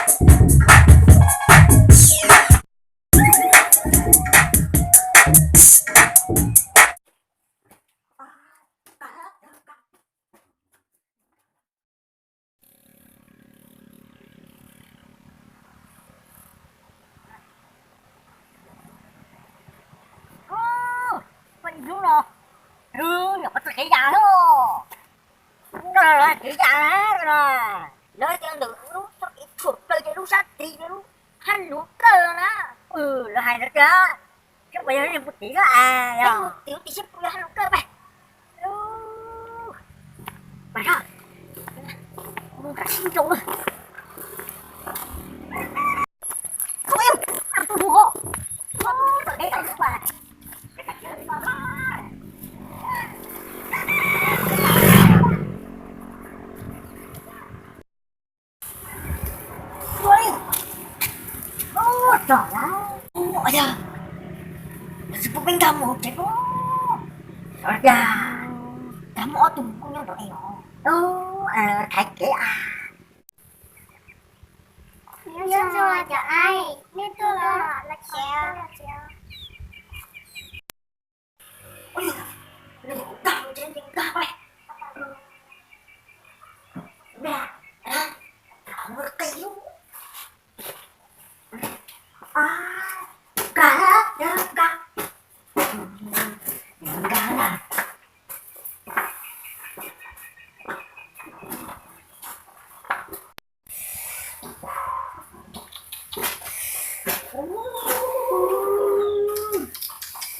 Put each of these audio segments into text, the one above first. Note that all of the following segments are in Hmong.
Ub, koj ib hnub no, ub, nyuam qhuav txog kev yas lawm. Hnub no lawv hais kev yas na, lawv tias ntawm lub txoj kev tshuam plaws ces lub sab tid ces lub hab lug kawg na. Lawv hais ntawd tiag, seb puas yog leej puag tid na, yog tim lub tim seb puas yog hab lug kawg mas. Ub, mas no, mus nram sib nraus na. Ua li, ub, txog lawm. Ua yog, lawv tsis pub peb nkag mus hauv tsev os. Ua li cas nkag muaj ob tug kuj nyob ntawd es os. Ub, thaiv kev as. Nyob zoo cov aib, nej tuaj los tsev. Ua li, nws kuj nkag mus tsev, nkag pais. Nkag, nkag, nkag.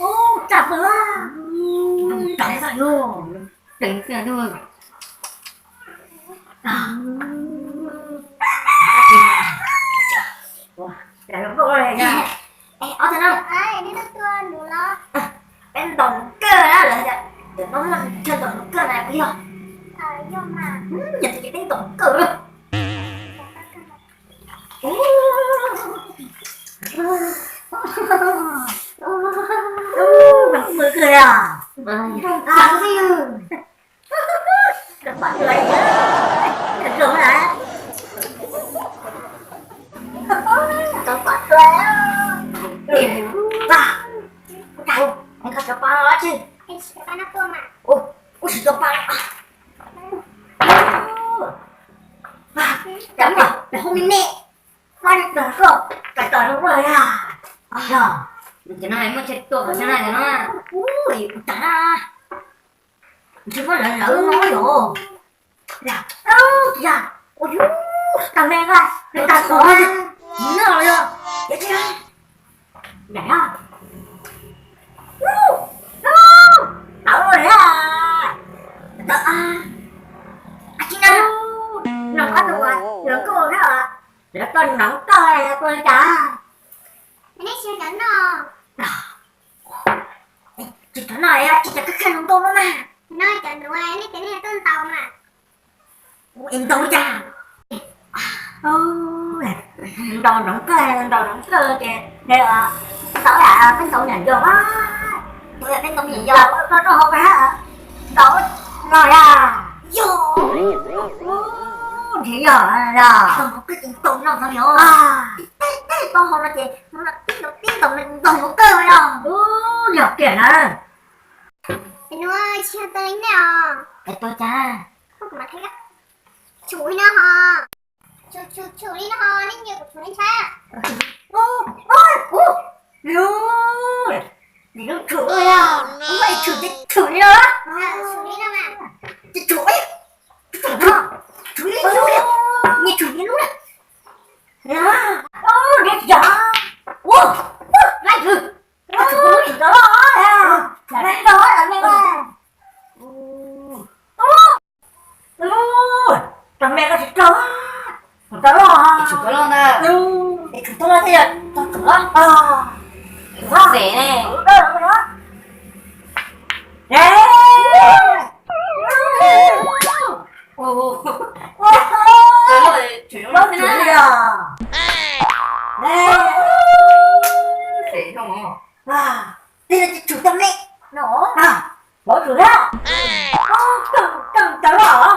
Ub, tsa pw, tsa pw, tsa pw. Ob tug no, peb ntaus nov kawg na, lawv tias cov no muaj chaw ntaus nov kawg na puas yog? Yog tias peb ntaus nov kawg. Zoo kawg li os. Zoo na. Tau pom tuaj. Ua cas, ua cas, koj cov pa los tsis? Ua, ua tsis tau pa. Cov no, nws hu me me. Pab li ntawd koj, koj tos zoo koj yog. Yog, cov no muaj chaw tuaj kom cov no, cov no. Ub, ua cas na. Ntshe muab lawv lawv no yom. Yog, yog, ua yus tag me koj, nws tag tod. Noj los yog, yog tsis yog. Nram no. Ub, ub, tawv lawm. Tawv a. A tsis na. Noj qab tus uas lawv koj na. Lawv koj noj koj tuaj li cas? Nej tsis cov noj. Tsis cov noj, tsis cov koj kheej ntau no mas. No cov nuav nej tias nej tuaj ntaus mas. Ntau cas? Ntaus nov kawg, ntaus nov kawg ces ntau, peb ntaus nyam yos, peb ntaus nyam yos rau hauv peb, ntaus no yog, yog, nrhiav yog, ntaus nov kawg ces ntaus no yog, tej tej tau hau no ces tib ntaus tib ntaus ntaus nov kawg yog, yog kiag na. Nua tsis yog tau li nej os. Es tuaj cas? Tshum li no ho. Tshum, tshum, tshum li no ho, nej nyiam kuv tshum nej ntshai. Ub, ub, ub, lub, lub tshum, ub, tshum ces tshum li no. Tshum li no mas. Ces tshum, tshum li no. Nyias tshum nyias lub na. Ub, nyias yog. Ub, ub, laj yws. Ub, tshum lub tshum tau loj. Lam me tau, lam me. Ub, ub, tau me koj tsis tau. Tau loj. Tshum tau loj ntag. Tshum tau loj thiab yog tau tshum loj. Xev ne. Tej no tsis tshum tau me no. Pov tsum thiab. Koj tau loj.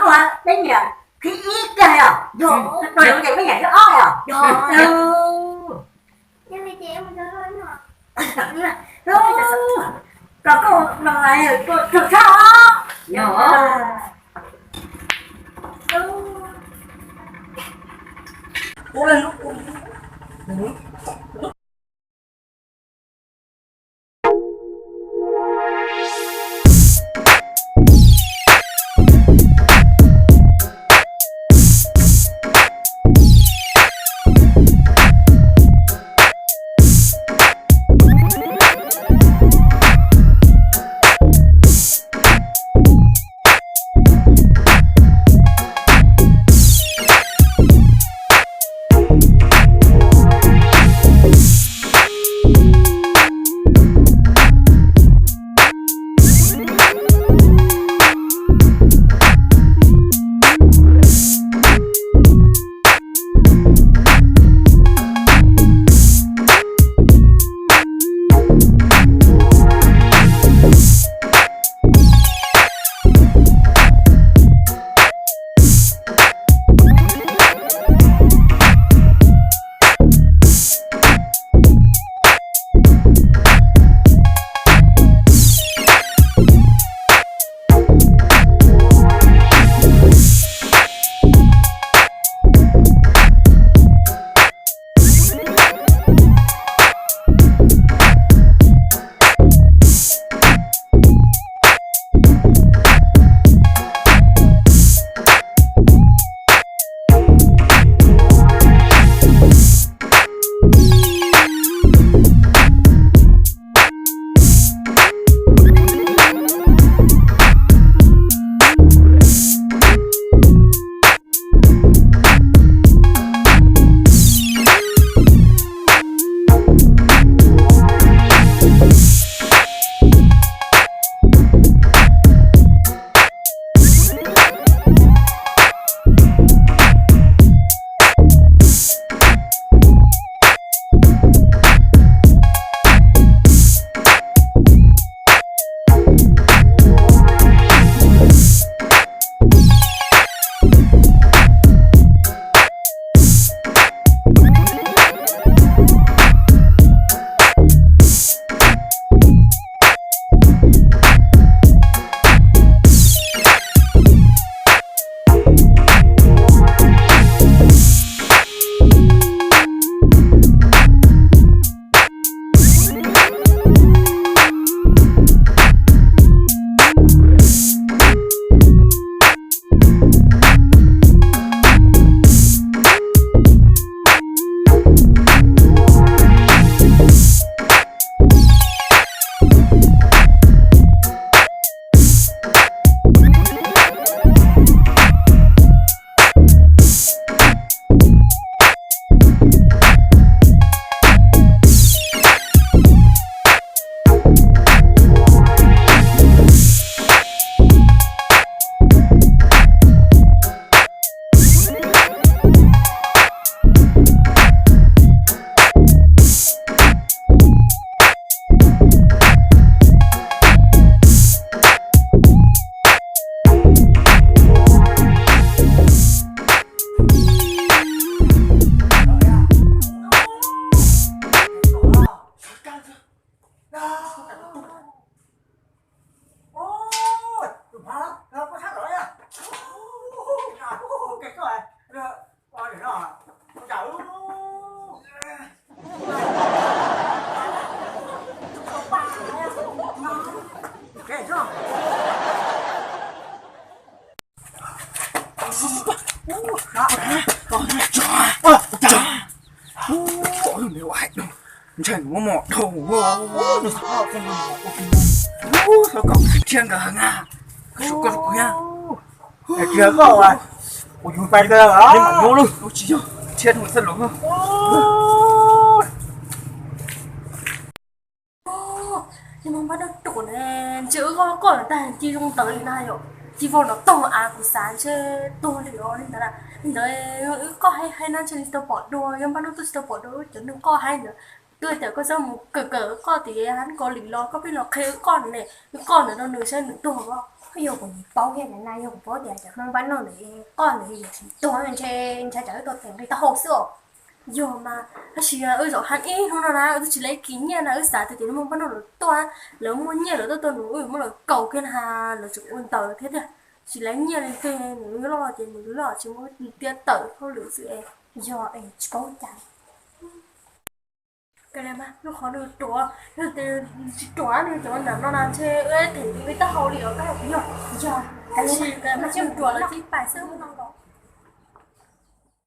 koj peb niam qhib ib kiag os. Yog, no ces peb niam qhib ob os. Yog. Kom koj no tug tshaj os. Yog. Ntshai nws muab mom dhau. Ub, tau kom kuv thiab nkawd heev na. Koj rau kuv na. Tsis yog koj as, kuv yus pais kawg os. Tsis yog, thiab txhaj lus. Yog Npauj Npab Noj ruam ne, ntshe wb koj koj lawm tag ci zoo ntawd li na yom. Ci vau no tog av kuv xav ntshe tuag li os li ntawd na. Li ntawd wb koj hais hais na ntshe li tau pom dua, yog Npauj Noj tuaj tsis tau pom dua wb cov neeg koj hais ntawd. Twb tias koj txhob mus kawm kawm wb koj tias Kaus Lim los koj pheej los qhia wb koj ne, wb koj ntawd rau nws saib nws tuag os. Yog kuv paub thiab na, yog kuv paub tias cov Hmoob Npab Noj ntawd koj ntawd yog tsis tuag ntshe ntshai tsam wb tau theem nqi taub hau xwb os. Yog mas tab sis wb zaum hais ib hnub no na wb twb tsis laib kis nyiaj na, wb xav tias tias Hmoob Npab Noj lawv tuaj, lawv muaj nyiaj lawv tuaj tua nws wb muab lawv kaus kiag na, lawv tseem ua ntawd thiab tiag. Tsis laib nyiaj li ces nws loj ces nws loj tsis muaj tiab tawm hauj lwm xwb es. Yog es tsis paub cas. Lub qhov nws ruam, yog tias tsis ruam nws cov ntawm no na ntshe wb theem nqi taub hau li os. Yog, yog, tsis ruam los tib pais xwb no.